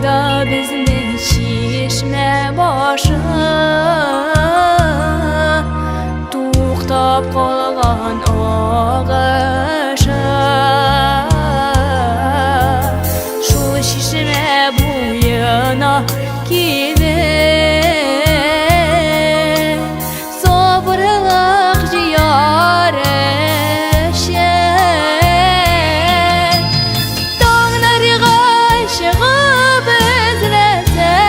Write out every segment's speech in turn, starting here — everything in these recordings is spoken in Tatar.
Кайда безнең чишмә башы? Туктап калган агышы. Шул чишмә буена килеп, Сабырлык җыяр өчен Таңнарга чыгып эзләсәм,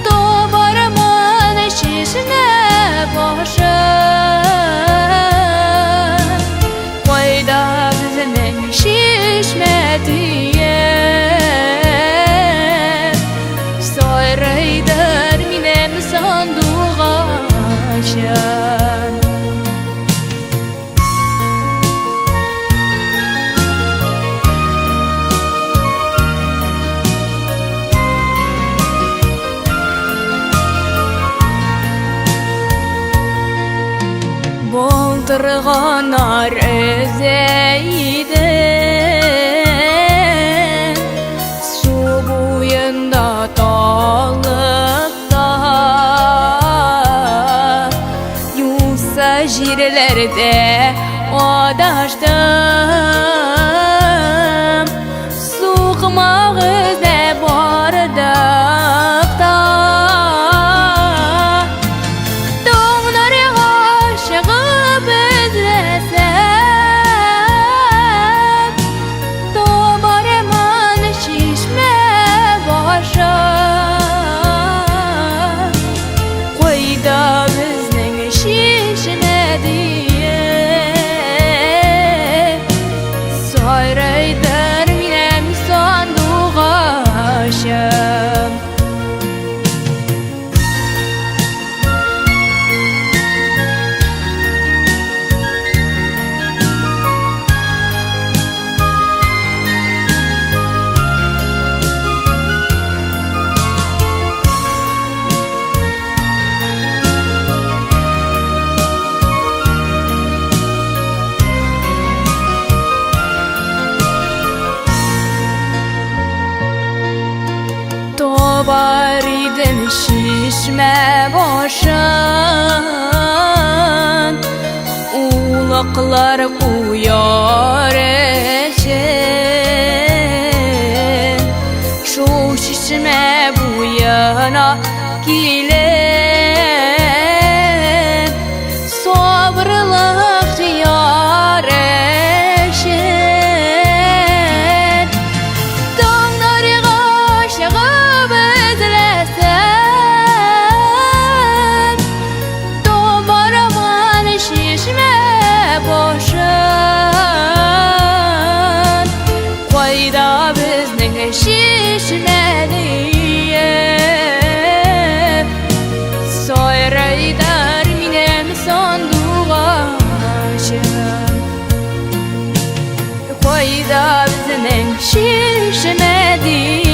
Табармын чишмә башын. Кайда безнең чишмә диеп Сайрыйдыр минем сандугачым. Булдырганнар өзә иде Су буенда талыкта Юкса җирләрдә адаштым Сукмак эзләп бардык та. Таңнарга чыгып эзләсәм, Табармын чишмә башын. Кайда безнең чишмә диеп, Сайрыйдыр минем сандугачым. Табар идем чишмә башын, Улаклар куяр өчен. Шул чишмә буена килеп, Сабырлык җыяр өчен. Таңнарга чыгып эзләсәм, Табармын чишмә башын. Кайда безнең чишмә диеп, Сайрыйдыр минем сандугачым. Кайда безнең чишмә диеп.